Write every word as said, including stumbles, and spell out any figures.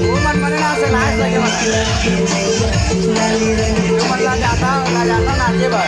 वो मन मने ना से नाच लगे मन। वो मन ला जाता, ला जाता नाचे बर।